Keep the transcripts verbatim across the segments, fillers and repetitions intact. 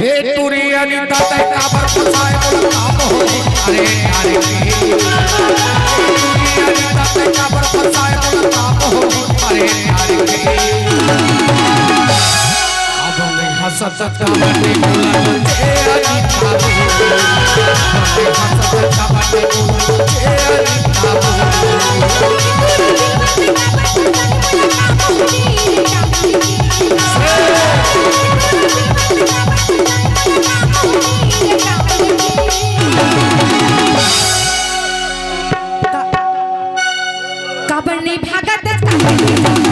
ए टूरी अनिता तैं काबर फसाय मोला ताप होही, अरे यार के। ए टूरी अनिता तैं काबर फसाय मोला ताप होही, अरे यार के। अब नइ हंसत काबर नइ बोलत ए अनिता। अब नइ हंसत काबर नइ बोलत ए अनिता। काबर नइ भागत, काबर नइ जावत?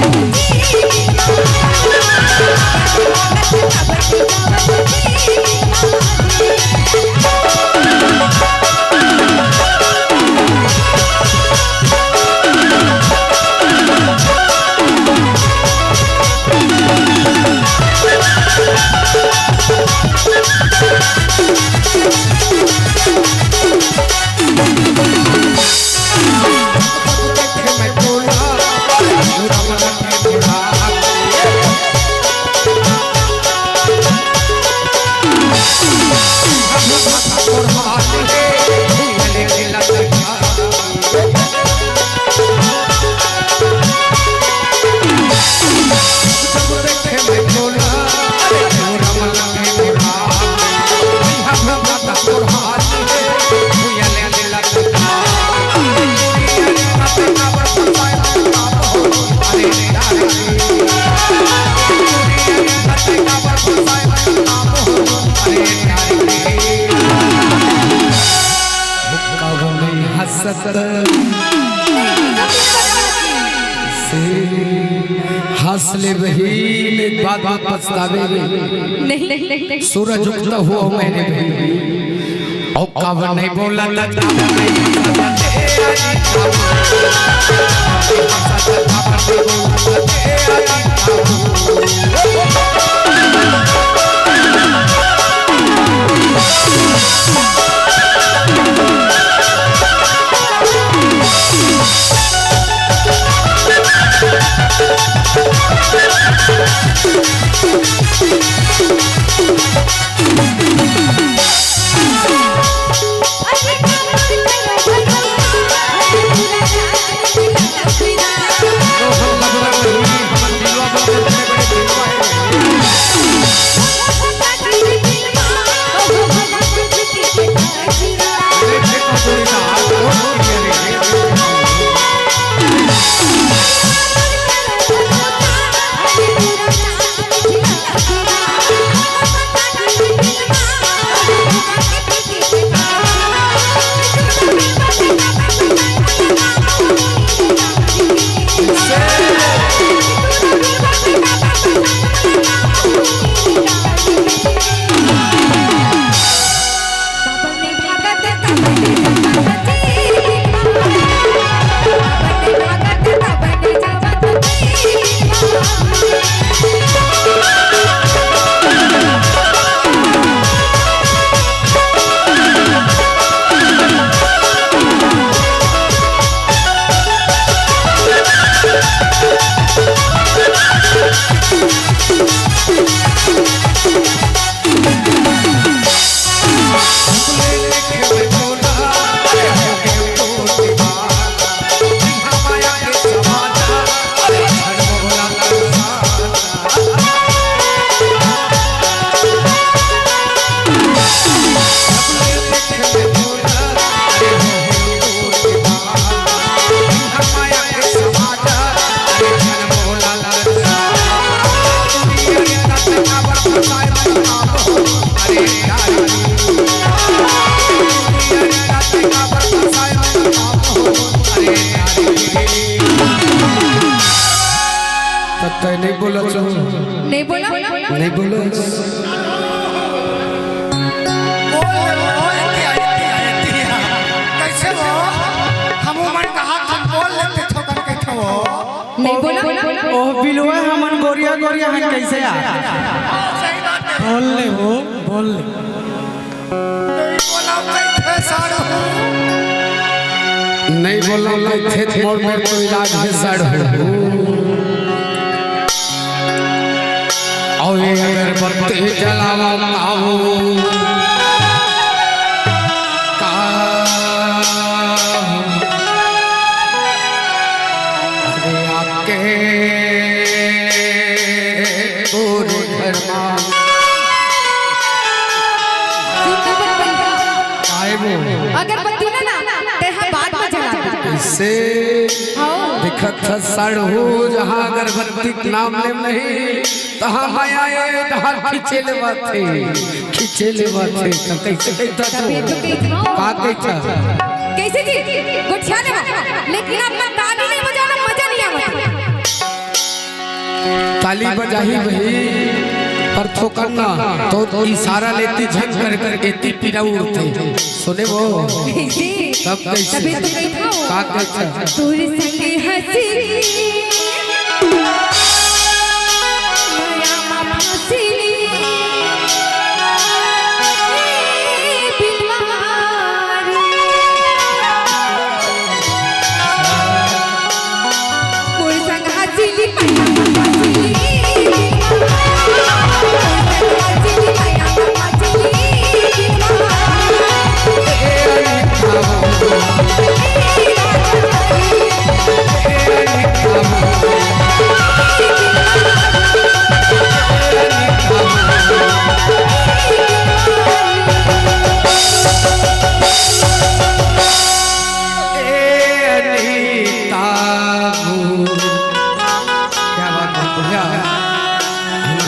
हंस ले बहिन, एक बात में पछतावे रे। नहीं, नहीं, नहीं। सूरज उगता हुआ मैंने भी। और काबर नहीं बोला था, काबर नहीं बोला था। तै नहीं बोला चो। नहीं बोला? नहीं बोला। बोल ले, बोल, एती आ, एती आ, एती आ। कैसे हो? हमू मन कहा था, बोल लेते थोकन के थो। नहीं बोला? ओ बिलवा, हमन गोरिया गोरिया हन, कैसे आ? सही बात है। बोल ले वो, बोल ले। नहीं बोला, कैसे साढ़ू? नहीं बोला, कैसे मोर में तो इलाज है साढ़ू। अगरबत्ती जलावा काऊ। का अरे आके तोरे घर मा। काय वो? अगरबत्ती ना ना, तेहा बाद में जला दे। इससे हाँ। दिखत ह सड़हू, जहाँ अगरबत्ती के नाम ले नहीं, तहाँ माया ये डहर खींचे ले बाथे, खींचे ले बाथे। तो कैसे कहता तू? तभी तो कहता हूँ। का कहता? कैसे जी? गोठिया ले बा। लेकिन अपना ताली नहीं बजाना, मजा नहीं आवत। ताली बजाही भाई, पर थोकन ना, तो इशारा लेती झन कर कर एती पीरा उड़ते। सुने वो? कैसे? सब कैसे? तभी तो कहता हूँ। का कहता? तोरे संगे हंसी।